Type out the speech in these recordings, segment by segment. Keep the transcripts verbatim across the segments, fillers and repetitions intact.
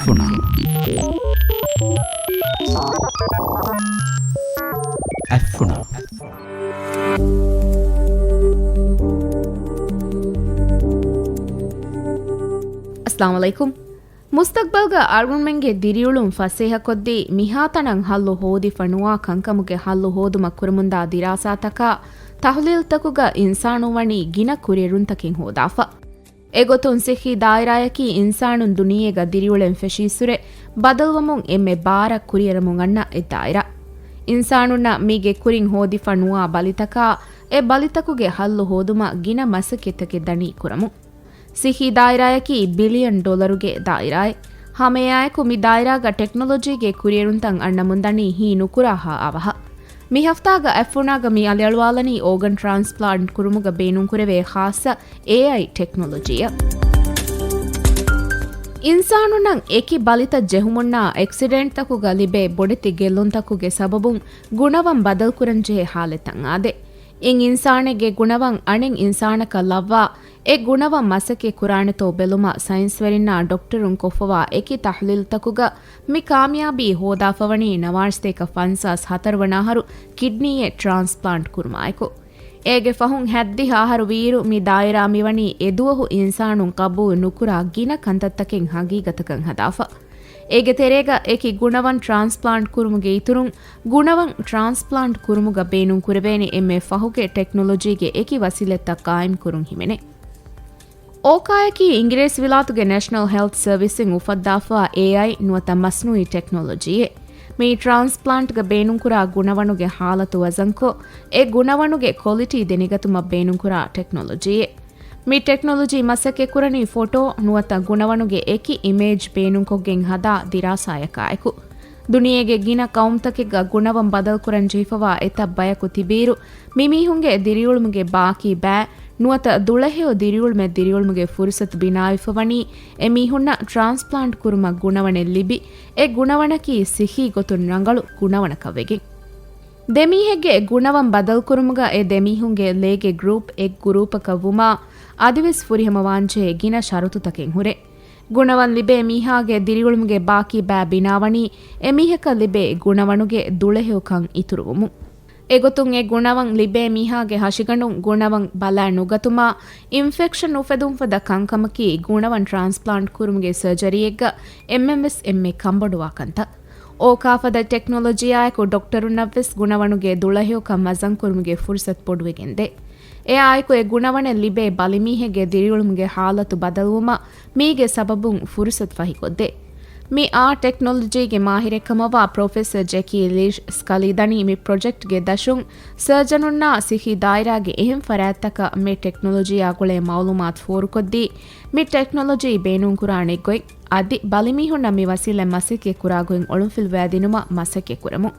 އަތްފުނަ. އަތްފުނަ. އައްސަލާމު ޢަލައިކުމް. މުސްތަޤްބަލްގަ އަޅުގަނޑުމެންގެ ދިރިއުޅުން ފަސޭހަކޮށްދީ، މިހާތަނަށް ހައްލު ހޯދިފަ ނުވާ ކަންކަމުގެ ހައްލު ހޯދުމަށް ކުރަމުންދާ ދިރާސާތަކާ، ތަޙުލީލްތަކުގަ އިންސާނުން ވަނީ ގިނަ ކުރިއެރުންތަކެއް ހޯދާފަ. އެގޮތުން ސިއްހީ ދާއިރާއަކީ އިންސާނުން ދުނިޔޭގަ ދިރިއުޅެން ފެށީއްސުރެ ބަދަލުވަމުން އެންމެ ބާރަށް ކުރިއެރަމުން އަންނަ އެއް ދާއިރާ. އިންސާނުންނަށް މީގެ ކުރިން ހޯދިފަ ނުވާ ބަލިތަކާ، އެ ބަލިތަކުގެ ހައްލު ހޯދުމަށް ގިނަ މަސައްކަތްތަކެއް ދަނީ ކުރަމުން. ސިއްހީ ދާއިރާއަކީ ބިލިއަން ޑޮލަރުގެ ދާއިރާއެއް. ހަމައެއާއެކު މި ދާއިރާގަ ޓެކްނޮލޮޖީގެ ކުރިއެރުންތައް އަންނަމުންދަނީ ހީ ނުކުރާހާ އަވަހަށް. މި ހަފްތާގަ އަތްފުނާގަ މި އަލިއަޅުވާލަނީ އޯގަން ޓްރާންސްޕްލާންޓް ކުރުމުގަ ބޭނުންކުރެވޭ ޚާއްޞަ އޭއައި ޓެކްނޮލޮޖީއަށް. އިންސާނުންނަށް އެކި ބަލިތައް ޖެހުމުންނާ އެކްސިޑެންޓްތަކުގަ ލިބޭ ބޮޑެތި ގެއްލުންތަކުގެ ސަބަބުން ގުނަވަން ބަދަލުކުރަންޖެހޭ ހާލަތްތައް އާދޭ. އިން އިންސާނެއްގެ ގުނަވަން އަނެއް އިންސާނަކަށް ލައްވާ، އެ ގުނަވަން މަސައްކަތް ކުރާނެތޯ ބެލުމަށް ސައިންސްވެރިންނާ ޑޮކްޓަރުން ކޮށްފަވާ އެކި ތަޙުލީލްތަކުގަ މި ކާމިޔާބީ ހޯދާފަވަނީ ނަވާރަ ސަތޭކަ ފަންސާސް ހަތަރު ވަނަ އަހަރު ކިޑްނީއެއް ޓްރާންސްޕްލާންޓް ކުރުމާއެކު. އޭގެ ފަހުން ހަތްދިހަ އަހަރު ވީއިރު މި ދާއިރާ މިވަނީ އެދުވަހު އިންސާނުން ޤަބޫލު ނުކުރާ ގިނަ ކަންތައްތަކެއް ހަގީގަތަކަށް ހަދާފަ. އޭގެ ތެރޭގަ އެކި ގުނަވަން ޓްރާންސްޕްލާންޓް ކުރުމުގެ އިތުރުން، ގުނަވަން ޓްރާންސްޕްލާންޓް ކުރުމުގަ ބޭނުން ކުރެވޭނެ އެންމެ ފަހުގެ ޓެކްނޮލޮޖީގެ އެކި ވަސީލަތްތައް ޤާއިމް ކުރުން ހިމެނޭ. އޯކާއަކީ އިނގިރޭސިވިލާތުގެ ނޭޝަނަލް ހެލްތް ސަރވިސްއިން އުފައްދާފަ އޭއައި ނުވަތަ މަސްނޫއީ ޓެކްނޮލޮޖީއެއް. މި ޓްރާންސްޕްލާންޓްގަ ބޭނުންކުރާ ގުނަވަނުގެ ހާލަތު ވަޒަންކޮށް، އެ ގުނަވަނުގެ ކޮލިޓީ ދެނެގަތުމަށް ބޭނުންކުރާ ޓެކްނޮލޮޖީއެއް. މި ޓެކްނޮލޮޖީ މަސައްކަތްކުރަނީ ފޮޓޯ ނުވަތަ ގުނަވަނުގެ އެކި އިމޭޖް ބޭނުންކޮށްގެން ހަދާ ދިރާސާޔަކާއެކު. ދުނިޔޭގެ ގިނަ ޤައުމުތަކެއްގަ ގުނަވަން ބަދަލުކުރަން ޖެހިފަވާ އެތައް ބަޔަކު ތިބިއިރު، މިމީހުންގެ ދިރިއުޅުމުގެ ބާކީ ބައި ނުވަތަ ދުޅަހެޔޮ ދިރިއުޅުމެއް ދިރިއުޅުމުގެ ފުރުސަތު ބިނާވެފަވަނީ އެމީހުންނަށް ޓްރާންސްޕްލާންޓް ކުރުމަށް ގުނަވަނެއް ލިބި، އެ ގުނަވަނަކީ ސިއްހީ ގޮތުން ރަނގަޅު ގުނަވަނަކަށް ވެގެން. ދެމީހެއްގެ ގުނަވަން ބަދަލުކުރުމުގަ އެ ދެމީހުންގެ ލޭގެ ގްރޫޕް އެއް ގުރޫޕަކަށް ވުމާ އަދިވެސް ފުރިހަމަވާންޖެހޭ ގިނަ ޝަރުތުތަކެއް ހުރޭ. ގުނަވަން ލިބޭ މީހާގެ ދިރިއުޅުމުގެ ބާކީ ބައި ބިނާވަނީ އެމީހަކަށް ލިބޭ ގުނަވަނުގެ ދުޅަހެޔޮކަން އިތުރުވުމުން. އެގޮތުން އެ ގުނަވަން ލިބޭ މީހާގެ ހަށިގަނޑުން ގުނަވަން ބަލައި ނުގަތުމާ، އިންފެކްޝަން އުފެދުން ފަދަ ކަންކަމަކީ ގުނަވަން ޓްރާންސްޕްލާންޓް ކުރުމުގެ ސަރޖަރީއެއްގަ އެންމެންވެސް އެންމެ ކަންބޮޑުވާ ކަންތައް. އޯކާ ފަދަ ޓެކްނޮލޮޖީއާއެކު ޑޮކްޓަރުންނަށްވެސް ގުނަވަނުގެ ދުޅަހެޔޮކަން ވަޒަންކުރުމުގެ ފުރުސަތު ބޮޑުވެގެންދޭ. އެއާއެކު އެ ގުނަވަނެއް ލިބޭ ބަލިމީހެއްގެ ދިރިއުޅުމުގެ ހާލަތު ބަދަލުވުމަށް މީގެ ސަބަބުން ފުރުސަތު ފަހިކޮށްދޭ. މި އާ ޓެކްނޮލޮޖީގެ މާހިރެއްކަމަށްވާ ޕްރޮފެސަރ ޖެކީ ލީޝް ސްކަލީ ދަނީ މި ޕްރޮޖެކްޓްގެ ދަށުން ސަރޖަނުންނާ ސިއްހީ ދާއިރާގެ އެހެން ފަރާތްތަކަށް މި ޓެކްނޮލޮޖީއާ ގުޅޭ މައުލޫމާތު ފޯރުކޮށްދީ، މި ޓެކްނޮލޮޖީ ބޭނުންކުރާނެ ގޮތް، އަދި ބަލިމީހުންނަށް މި ވަސީލަތް މަސައްކަތް ކުރާ ގޮތް އޮޅުންފިލުވައިދިނުމަށް މަސައްކަތް ކުރަމުން.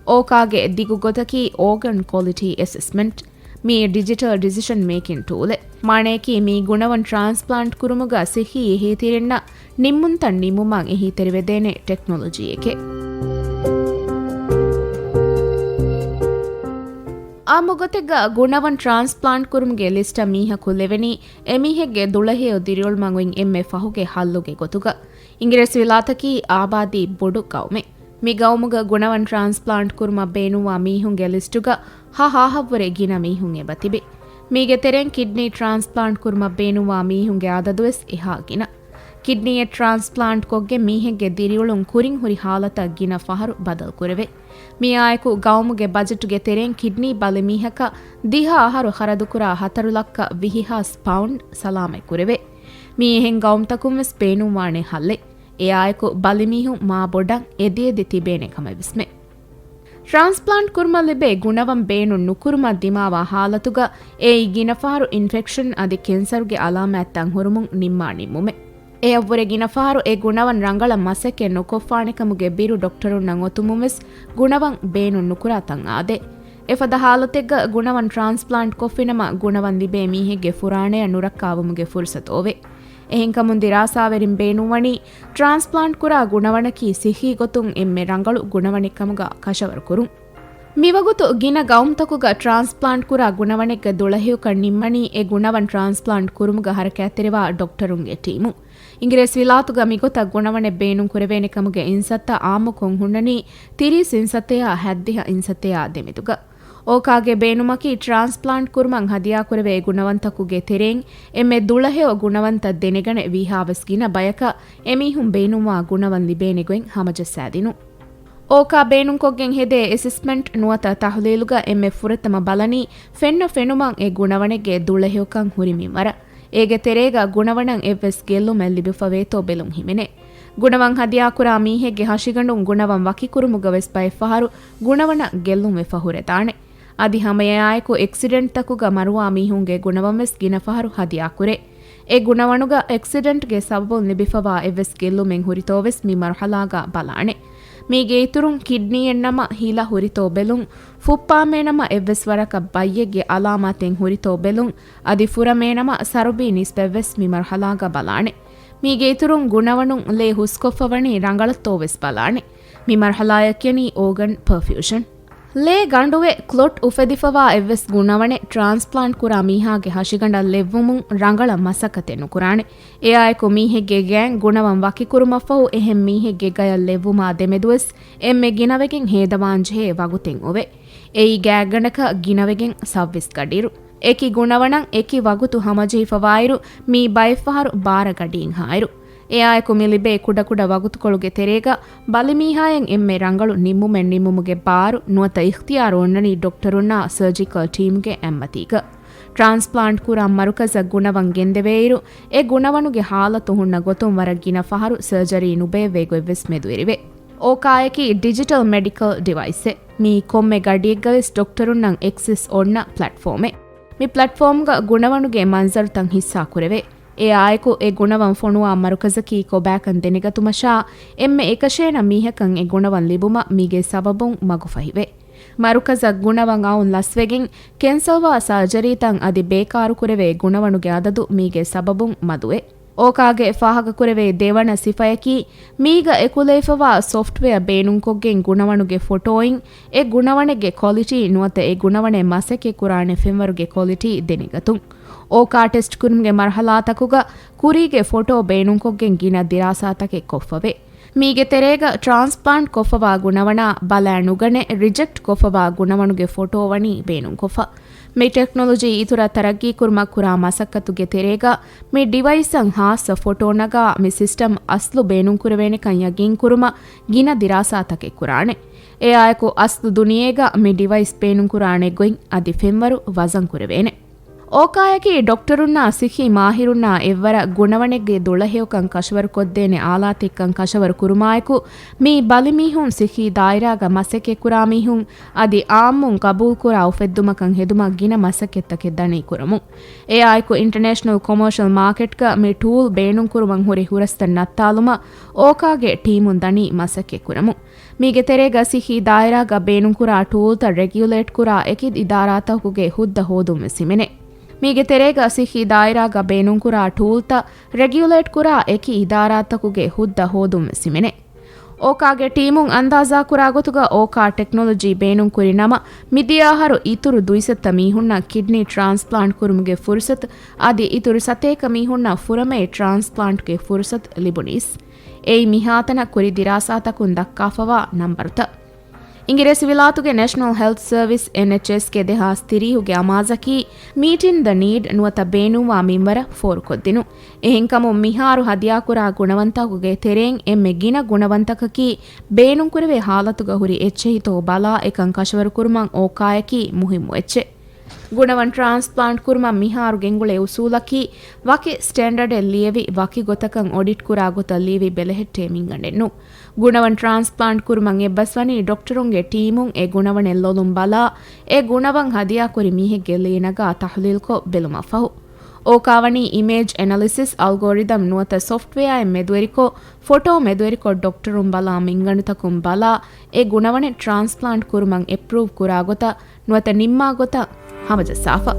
އޯކާގެ ދިގު ގޮތަކީ އޯގަން ކޮލިޓީ އެސެސްމަންޓް. މި ޑިޖިޓަލް ޑިސިޝަން މޭކިން ޓޫލެއް. މާނަޔަކީ މި ގުނަވަން ޓްރާންސްޕްލާންޓް ކުރުމުގަ ސިއްހީ އެހީތެރިންނަށް ނިންމުންތައް ނިންމުމަށް އެހީތެރިވެދޭނެ ޓެކްނޮލޮޖީއެކޭ. އާއްމު ގޮތެއްގަ ގުނަވަން ޓްރާންސްޕްލާންޓް ކުރުމުގެ ލިސްޓަށް މީހަކު ލެވެނީ އެމީހެއްގެ ދުޅަހެޔޮ ދިރިއުޅުމަށް އޮތް އެންމެ ފަހުގެ ހައްލުގެ ގޮތުގަ. އިނގިރޭސިވިލާތަކީ އާބާދީ ބޮޑު ގައުމެއް. މި ގައުމުގަ ގުނަވަން ޓްރާންސްޕްލާންޓް ކުރުމަށް ބޭނުންވާ މީހުންގެ ލިސްޓުގަ ހަ ހާހަށްވުރެ ގިނަ މީހުން އެބަތިބި. މީގެ ތެރެއިން ކިޑްނީ ޓްރާންސްޕްލާންޓް ކުރުމަށް ބޭނުންވާ މީހުންގެ އަދަދުވެސް އެހާ ގިނަ. ކިޑްނީއެއް ޓްރާންސްޕްލާންޓް ކޮށްގެން މީހެއްގެ ދިރިއުޅުން ކުރިން ހުރި ހާލަތަށް ގިނަ ފަހަރު ބަދަލުކުރެވޭ. މިއާއެކު ގައުމުގެ ބަޖެޓުގެ ތެރެއިން ކިޑްނީ ބަލި މީހަކަށް ދިހަ އަހަރު ޚަރަދުކުރާ ހަތަރު ލައްކަ ވިހި ހާސް ޕައުންޑް ސަލާމަތް ކުރެވޭ. މި އެހެން ގައުމުތަކުން ވެސް ބޭނުންވާނެ ހައްލެއް. އެއާއެކު ބަލިމީހުން މާ ބޮޑަށް އެދިއެދި ތިބޭނެ ކަމެއް ވިސްނޭ. ޓްރާންސްޕްލާންޓް ކުރުމަށް ލިބޭ ގުނަވަން ބޭނުން ނުކުރުމަށް ދިމާވާ ހާލަތުގަ އެއީ ގިނަ ފަހަރު އިންފެކްޝަން އަދި ކެންސަރުގެ އަލާމާތްތައް ހުރުމުން ނިންމާ ނިންމުމެއް. އެއަށްވުރެ ގިނަ ފަހަރު އެ ގުނަވަން ރަނގަޅަށް މަސައްކަތް ނުކޮށްފާނެ ކަމުގެ ބިރު ޑޮކްޓަރުންނަށް އޮތުމުން ވެސް ގުނަވަން ބޭނުން ނުކުރާ ތަން އާދޭ. އެފަދަ ހާލަތެއްގަ ގުނަވަން ޓްރާންސްޕްލާންޓް ކޮށްފިނަމަ ގުނަވަން ލިބޭ މީހެއްގެ ފުރާނަޔަށް ނުރައްކާވުމުގެ ފުރުސަތު އޮވޭ. އެހެންކަމުން ދިރާސާވެރިން ބޭނުންވަނީ ޓްރާންސްޕްލާންޓް ކުރާ ގުނަވަނަކީ ސިއްހީ ގޮތުން އެންމެ ރަނގަޅު ގުނަވަނެއް ކަމުގަ ކަށަވަރު ކުރުން. މިވަގުތު ގިނަ ގައުމުތަކުގަ ޓްރާންސްޕްލާންޓް ކުރާ ގުނަވަނެއްގެ ދުޅަހެޔޮކަން ނިންމަނީ އެ ގުނަވަން ޓްރާންސްޕްލާންޓް ކުރުމުގަ ހަރަކާތްތެރިވާ ޑޮކްޓަރުންގެ ޓީމު. އިނގިރޭސިވިލާތުގަ މިގޮތަށް ގުނަވަނެއް ބޭނުންކުރެވޭނެ ކަމުގެ އިންސައްތަ އާއްމުކޮށް ހުންނަނީ ތިރީސް އިންސައްތަޔާ ހަތްދިހަ އިންސައްތަޔާ ދެމެދުގަ. އޯކާގެ ބޭނުމަކީ ޓްރާންސްޕްލާންޓް ކުރުމަށް ހަދިޔާކުރެވޭ ގުނަވަންތަކުގެ ތެރެއިން އެންމެ ދުޅަހެޔޮ ގުނަވަންތައް ދެނެގަނެ ވީހާވެސް ގިނަ ބަޔަކަށް އެމީހުން ބޭނުންވާ ގުނަވަން ލިބޭނެ ގޮތް ހަމަޖައްސާދިނުން. އޯކާ ބޭނުންކޮށްގެން ހެދޭ އެސެސްމަންޓް ނުވަތަ ތަހުލީލުގަ އެންމެ ފުރަތަމަ ބަލަނީ ފެންނަ ފެނުމަށް އެ ގުނަވަނެއްގެ ދުޅަހެޔޮކަން ހުރި މިންވަރަށް. އޭގެ ތެރޭގަ ގުނަވަނަށް އެއްވެސް ގެއްލުމެއް ލިބިފަވޭތޯ ބެލުން ހިމެނޭ. ގުނަވަން ހަދިޔާކުރާ މީހެއްގެ ހަށިގަނޑުން ގުނަވަން ވަކިކުރުމުގަވެސް ބައެއްފަހަރު ގުނަވަނަށް ގެއްލުންވެފަ ހުރެދާނެ. އަދި ހަމައެއާއެކު އެކްސިޑެންޓްތަކުގަ މަރުވާ މީހުންގެ ގުނަވަންވެސް ގިނަ ފަހަރު ހަދިޔާކުރޭ. އެ ގުނަވަނުގަ އެކްސިޑެންޓްގެ ސަބަބުން ލިބިފަވާ އެއްވެސް ގެއްލުމެއް ހުރިތޯވެސް މި މަރުހަލާގަ ބަލާނެ. މީގެ އިތުރުން ކިޑްނީއެއްނަމަ ހިލަ ހުރިތޯ ބެލުން، ފުއްޕާމޭނަމަ އެއްވެސް ވަރަކަށް ބައްޔެއްގެ އަލާމާތެއް ހުރިތޯ ބެލުން، އަދި ފުރަމޭނަމަ ސަރުބީ ނިސްބަތްވެސް މި މަރުހަލާގަ ބަލާނެ. މީގެ އިތުރުން ގުނަވަނުން ލޭ ހުސްކޮށްފަވަނީ ރަނގަޅަށްތޯވެސް ބަލާނެ. މި މަރުހަލާއަށް ކިޔަނީ އޯގަން ޕަރފިއުޝަން. ލޭ ގަނޑުވެ ކްލޮޓް އުފެދިފަވާ އެއްވެސް ގުނަވަނެއް ޓްރާންސްޕްލާންޓް ކުރާ މީހާގެ ހަށިގަނޑަށް ލެއްވުމުން ރަނގަޅަށް މަސައްކަތެއް ނުކުރާނެ. އެއާއެކު މީހެއްގެ ގައިން ގުނަވަން ވަކިކުރުމަށްފަހު އެހެން މީހެއްގެ ގަޔަށް ލެއްވުމާ ދެމެދުވެސް އެންމެ ގިނަވެގެން ހޭދަވާންޖެހޭ ވަގުތެއް އޮވޭ. އެއީ ގާތްގަނޑަކަށް ގިނަވެގެން ސައްވީސް ގަޑިއިރު. އެކި ގުނަވަނަށް އެކި ވަގުތު ހަމަޖެހިފަވާއިރު، މީ ބައެއްފަހަރު ބާރަ ގަޑިއިންހާއިރު. އެއާއެކު މި ލިބޭ ކުޑަކުޑަ ވަގުތުކޮޅުގެ ތެރޭގަ ބަލިމީހާޔަށް އެންމެ ރަނގަޅު ނިންމުމެއް ނިންމުމުގެ ބާރު ނުވަތަ އިޚްތިޔާރު އޮންނަނީ ޑޮކްޓަރުންނާ ސަރޖިކަލް ޓީމުގެ އެއްމަތީގަ. ޓްރާންސްޕްލާންޓް ކުރާ މަރުކަޒަށް ގުނަވަން ގެންދެވޭއިރު، އެ ގުނަވަނުގެ ހާލަތު ހުންނަ ގޮތުން ވަރަށް ގިނަ ފަހަރު ސަރޖަރީ ނުބޭއްވޭ ގޮތްވެސް މެދުވެރިވޭ. އޯކާއަކީ ޑިޖިޓަލް މެޑިކަލް ޑިވައިސްއެއް. މީ ކޮންމެ ގަޑިއެއްގަވެސް ޑޮކްޓަރުންނަށް އެކްސެސް އޮންނަ ޕްލެޓްފޯމެއް. މި ޕްލެޓްފޯމްގަ ގުނަވަނުގެ މަންޒަރުތައް ހިއްސާކުރެވޭ. އެއާއެކު އެ ގުނަވަން ފޮނުވާ މަރުކަޒަކީ ކޮބާކަން ދެނެގަތުމަށާ، އެންމެ އެކަށޭނަ މީހަކަށް އެ ގުނަވަން ލިބުމަށް މީގެ ސަބަބުން މަގުފަހިވޭ. މަރުކަޒަށް ގުނަވަން އައުން ލަސްވެގެން، ކެންސަލްވާ ސާޖަރީތައް އަދި ބޭކާރުކުރެވޭ ގުނަވަނުގެ އަދަދު މީގެ ސަބަބުން މަދުވޭ. އޯކާގެ ފާހަގަކުރެވޭ ދެވަނަ ސިފަޔަކީ، މީގަ އެކުލެވިފަވާ ސޮފްޓްވެއާ ބޭނުންކޮށްގެން ގުނަވަނުގެ ފޮޓޯއިން އެ ގުނަވަނެއްގެ ކޮލިޓީ ނުވަތަ އެ ގުނަވަނެއް މަސައްކަތްކުރާނެ ފެންވަރުގެ ކޮލިޓީ ދެނެގަތުން. އޯކާ ޓެސްޓް ކުރުމުގެ މަރުހަލާތަކުގަ ކުރީގެ ފޮޓޯ ބޭނުންކޮށްގެން ގިނަ ދިރާސާތަކެއް ކޮށްފަވޭ. މީގެ ތެރޭގަ ޓްރާންސްޕްލާންޓް ކޮށްފަވާ ގުނަވަނާ ބަލާ ނުގަނެ، ރިޖެކްޓް ކޮށްފަވާ ގުނަވަނުގެ ފޮޓޯ ވަނީ ބޭނުންކޮށްފަ. މި ޓެކްނޮލޮޖީ އިތުރަށް ތަރައްގީކުރުމަށް ކުރާ މަސައްކަތުގެ ތެރޭގަ މި ޑިވައިސްއަށް ހާއްސަ ފޮޓޯ ނަގާ މި ސިސްޓަމް އަސްލު ބޭނުންކުރެވޭނެކަން ޔަގީންކުރުމަށް ގިނަ ދިރާސާތަކެއް ކުރާނެ. އެއާއެކު އަސްލު ދުނިޔޭގަ މި ޑިވައިސް ބޭނުންކުރާނެ ގޮތް އަދި ފެންވަރު ވަޒަންކުރެވޭނެ. އޯކާއަކީ ޑޮކްޓަރުންނާ ސިއްހީ މާހިރުންނާ އެއްވަރަށް ގުނަވަނެއްގެ ދުޅަހެޔޮކަން ކަށަވަރުކޮށްދޭނެ އާލާތެއްކަން ކަށަވަރު ކުރުމާއެކު، މީ ބަލިމީހުން ސިއްހީ ދާއިރާގަ މަސައްކަތްކުރާ މީހުން އަދި އާއްމުން ގަބޫލުކުރާ އުފެއްދުމަކަށް ހެދުމަށް ގިނަ މަސައްކަތްތަކެއް ދަނީ ކުރަމުން. އެއާއެކު އިންޓަރނޭޝަނަލް ކޮމާޝަލް މާކެޓްގަ މި ޓޫލް ބޭނުންކުރުމަށް ހުރި ހުރަސްތައް ނައްތާލުމަށް އޯކާގެ ޓީމުން ދަނީ މަސައްކަތްކުރަމުން. މީގެ ތެރޭގަ ސިއްހީ ދާއިރާގަ ބޭނުންކުރާ ޓޫލްތައް ރެގިއުލޭޓްކުރާ އެކި އިދާރާތަކުގެ ހުއްދަ ހޯދުންވެސް ހިމެނޭ. މީގެ ތެރޭގަ ސިއްހީ ދާއިރާގަ ބޭނުންކުރާ ޓޫލްތައް ރެގިއުލޭޓްކުރާ އެކި އިދާރާތަކުގެ ހުއްދަ ހޯދުންވެސް ހިމެނޭ. އޯކާގެ ޓީމުން އަންދާޒާކުރާ ގޮތުގަ އޯކާ ޓެކްނޮލޮޖީ ބޭނުންކުރި ނަމަ، މިދިޔަ އަހަރު އިތުރު ދުއިސައްތަ މީހުންނަށް ކިޑްނީ ޓްރާންސްޕްލާންޓް ކުރުމުގެ ފުރުސަތު އަދި އިތުރު ސަތޭކަ މީހުންނަށް ފުރަމޭ ޓްރާންސްޕްލާންޓްގެ ފުރުސަތު ލިބުނީސް. އެއީ މިހާތަނަށް ކުރި ދިރާސާތަކުން ދައްކާފަވާ ނަންބަރުތައް. އިނގިރޭސިވިލާތުގެ ނޭޝަނަލް ހެލްތް ސަރވިސް، އެންއެޗްއެސް، ގެ ދެހާސް ތިރީހުގެ އަމާޒަކީ މީޓިން ދަ ނީޑް ނުވަތަ ބޭނުންވާ މިންވަރަށް ފޯރުކޮށްދިނުން. އެހެންކަމުން މިހާރު ހަދިޔާކުރާ ގުނަވަންތަކުގެ ތެރެއިން އެންމެ ގިނަ ގުނަވަންތަކަކީ ބޭނުންކުރެވޭ ހާލަތުގަ ހުރި އެއްޗެހިތޯ ބަލާ އެކަން ކަށަވަރުކުރުމަށް އޯކާއަކީ މުހިއްމު އެއްޗެއް. ގުނަވަން ޓްރާންސްޕްލާންޓް ކުރުމަށް މިހާރު ގެންގުޅޭ އުސޫލަކީ، ވަކި ސްޓޭންޑަޑެއް ލިޔެވި، ވަކި ގޮތަކަށް އޮޑިޓް ކުރާ ގޮތަށް ލިޔެވި ބެލެހެއްޓޭ މިންގަނޑެއް ނޫން. ގުނަވަން ޓްރާންސްޕްލާންޓް ކުރުމަށް އެއްބަސްވަނީ ޑޮކްޓަރުންގެ ޓީމުން އެ ގުނަވަނެއް ލޮލުން ބަލާ، އެ ގުނަވަން ހަދިޔާކުރި މީހެއްގެ ލޭ ނަގާ ތަހުލީލްކޮށް ބެލުމަށްފަހު. އޯކާ ވަނީ އިމޭޖް އެނަލިސިސް އަލްގޯރިދަމް ނުވަތަ ސޮފްޓްވެއާއެއް މެދުވެރިކޮށް، ފޮޓޯ މެދުވެރިކޮށް ޑޮކްޓަރުން ބަލާ މިންގަނޑުތަކުން ބަލާ، އެ ގުނަވަނެއް ޓްރާންސްޕްލާންޓް ކުރުމަށް އެޕްރޫވް ކުރާ ގޮތަށް ނުވަތަ ނިންމާ ގޮތަށް ހަމަޖައްސާފަ.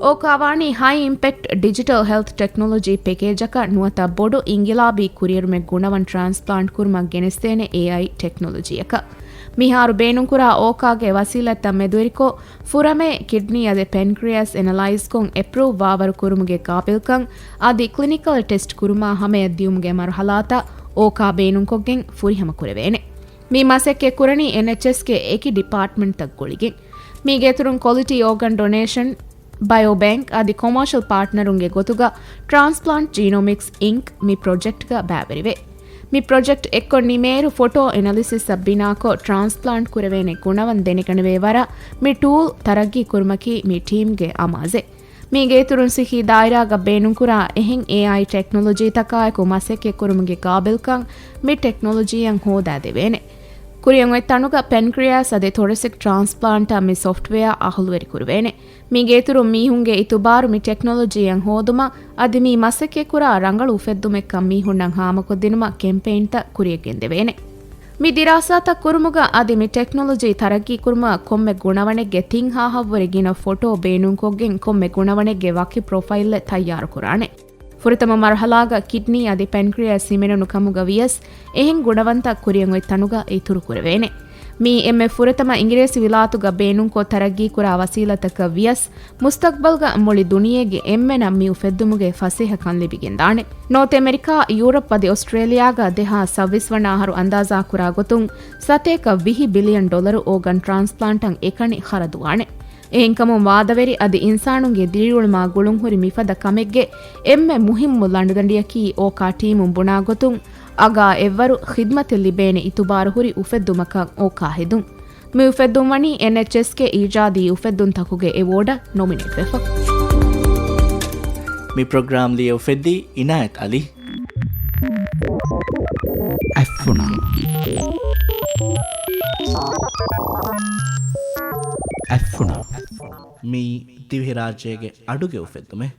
އޯކާ ވާނީ ހައި އިމްޕެކްޓް ޑިޖިޓަލް ހެލްތް ޓެކްނޮލޮޖީ ޕެކޭޖަކަށް ނުވަތަ ބޮޑު އިންގިލާބީ ކުރިއެރުމެއް ގުނަވަން ޓްރާންސްޕްލާންޓް ކުރުމަށް ގެނެސްދޭނެ އޭއައި ޓެކްނޮލޮޖީއަކަށް. މިހާރު ބޭނުންކުރާ އޯކާގެ ވަސީލަތްތައް މެދުވެރިކޮށް، ފުރަމޭ ކިޑްނީ އަދި ޕެންކްރިއަސް އެނަލައިޒްކޮށް އެޕްރޫވް ވާވަރު ކުރުމުގެ ގާބިލްކަން އަދި ކްލިނިކަލް ޓެސްޓް ކުރުމާ ހަމަޔަށް ދިޔުމުގެ މަރުހަލާތައް އޯކާ ބޭނުންކޮށްގެން ފުރިހަމަ ކުރެވޭނެ. މި މަސައްކަތް ކުރަނީ އެންއެޗްއެސްގެ އެކި ޑިޕާޓްމަންޓްތައް ގުޅިގެން. މީގެ އިތުރުން ކޮލިޓީ އޯގަން ޑޮނޭޝަން، ބަޔޯ ބޭންކް އަދި ކޮމާޝަލް ޕާޓްނަރުންގެ ގޮތުގަ ޓްރާންސްޕްލާންޓް ޖީނޯމިކްސް އިންކް މި ޕްރޮޖެކްޓްގަ ބައިވެރިވޭ. މި ޕްރޮޖެކްޓް އެއްކޮށް ނިމޭއިރު ފޮޓޯ އެނަލިސިސްއަށް ބިނާކޮށް ޓްރާންސްޕްލާންޓް ކުރެވޭނެ ގުނަވަން ދެނެގަނެވޭ ވަރަށް މި ޓޫލް ތަރައްގީ ކުރުމަކީ މި ޓީމްގެ އަމާޒެއް. މީގެ އިތުރުން ސިއްހީ ދާއިރާގަ ބޭނުންކުރާ އެހެން އޭއައި ޓެކްނޮލޮޖީތަކާއެކު މަސައްކަތް ކުރުމުގެ ގާބިލްކަން މި ޓެކްނޮލޮޖީއަށް ހޯދާދެވޭނެ. ކުރިއަށް އޮތް ތަނުގަ ޕެންކްރިއާސް އަދި ތޮރެސިކް ޓްރާންސްޕްލާންޓަށް މި ސޮފްޓްވެއާ އަހުލުވެރި ކުރެވޭނެ. މީގެ އިތުރުން މީހުންގެ އިތުބާރު މި ޓެކްނޮލޮޖީއަށް ހޯދުމަށް އަދި މި މަސައްކަތްކުރާ ރަނގަޅު އުފެއްދުމެއްކަން މީހުންނަށް ހާމަކޮށްދިނުމަށް ކެމްޕެއިންތައް ކުރިއަށް ގެންދެވޭނެ. މި ދިރާސާތައް ކުރުމުގަ އަދި މި ޓެކްނޮލޮޖީ ތަރައްގީކުރުމަށް ކޮންމެ ގުނަވަނެއްގެ ތިން ހާހަށްވުރެ ގިނަ ފޮޓޯ ބޭނުންކޮށްގެން ކޮންމެ ގުނަވަނެއްގެ ވަކި ޕްރޮފައިލްއެއް ތައްޔާރުކުރާނެ. ފުރަތަމަ މަރުހަލާގަ ކިޑްނީ އަދި ޕެންކްރިއަސް ހިމެނުނު ކަމުގަ ވިޔަސް އެހެން ގުނަވަންތައް ކުރިއަށް އޮތް ތަނުގަ އިތުރު ކުރެވޭނެ. މީ އެންމެ ފުރަތަމަ އިނގިރޭސި ވިލާތުގަ ބޭނުންކޮށް ތަރައްގީކުރާ ވަސީލަތަކަށް ވިޔަސް، މުސްތަޤްބަލްގަ މުޅި ދުނިޔޭގެ އެންމެނަށް މި އުފެއްދުމުގެ ފަސޭހަކަން ލިބިގެންދާނެ. ނޯތް އެމެރިކާ، ޔޫރަޕް އަދި އޮސްޓްރޭލިޔާގަ ދެހާސް ސައްވީސް ވަނަ އަހަރު އަންދާޒާކުރާ ގޮތުން ސަތޭކަ ވިހި ބިލިއަން ޑޮލަރު އޯގަން ޓްރާންސްޕްލާންޓަށް އެކަނި ޚަރަދުވާނެ. އެހެންކަމުން ވާދަވެރި އަދި އިންސާނުންގެ ދިރިއުޅުމާ ގުޅުންހުރި މިފަދަ ކަމެއްގެ އެންމެ މުހިއްމު ލަނޑުދަނޑިއަކީ އޯކާ ޓީމުން ބުނާ ގޮތުން އަގާ އެއްވަރު ޚިދްމަތެއް ލިބޭނެ އިތުބާރުހުރި އުފެއްދުމަކަށް އޯކާ ހެދުން. މި އުފެއްދުން ވަނީ އެންއެޗްއެސްގެ އީޖާދީ އުފެއްދުންތަކުގެ އެވޯޑަށް ނޮމިނޭޓްވެފަ. މި ޕްރޮގްރާމް ލިޔެ އުފެއްދީ އިނާޔަތް އަލީ. އަތްފުނަ. އަތްފުނަ. މިއީ ދިވެހިރާއްޖޭގެ އަޑުގެ އުފެއްދުމެއް.